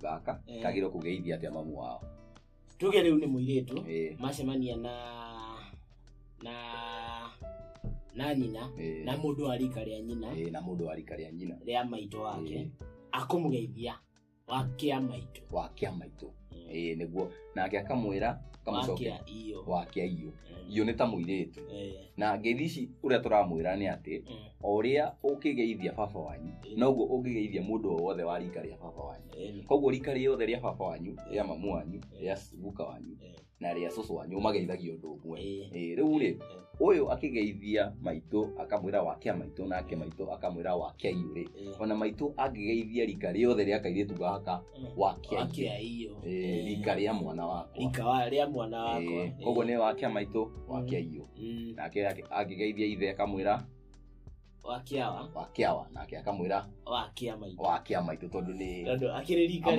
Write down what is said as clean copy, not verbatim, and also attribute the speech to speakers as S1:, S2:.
S1: gaka
S2: Eh.
S1: kagĩrĩirwo kũgeithia atĩa mamu wao?
S2: Tuge rĩu nĩ mũirĩtu macemania na nyina na mũndũ wa rika rĩa nyina,
S1: Na mũndũ wa rika rĩa nyina,
S2: rĩa maitũ wake, akũmũgeithia wakĩa maitũ.
S1: Wakĩa maitũ. Nĩguo nake akamwĩra akamũcokia
S2: Wakĩa iyo.
S1: Wakĩa iyo. Iyo nĩ ta mũirĩtu. Na ngeithi ici ũrĩa tũramwĩra nĩ atĩ o ũrĩa ũkĩgeithia baba wanyu, noguo ũngĩgeithia mũndũ o wothe wa rika rĩa baba wanyu. Koguo rika rĩothe rĩa baba wanyu, rĩa mamu wanyu, rĩa guka wanyu na rĩa cũcũ wanyu, ũmageithagia ũndũ ũmwe. Rĩu rĩ, ũyũ akĩgeithia maitũ akamwĩra wakĩa maitũ, nake maitũ akamwĩra wakĩa iyo rĩ, ona maitũ angĩgeithia rika rĩothe rĩa kairĩtu gaka wakĩa iyo.
S2: Wakĩa iyo.
S1: Rika rĩa mwana wakwa.
S2: Rika rĩa mwana wakwa.
S1: Koguo nĩ wakĩa maitũ, wakĩa iyo. Nake angĩgeithia ithe akamwĩra
S2: Wakĩawa.
S1: Wakĩawa, nake akamwĩra
S2: Wakĩa maitũ.
S1: Wakĩa maitũ, tondũ nĩ
S2: Tondũ akĩrĩ rika.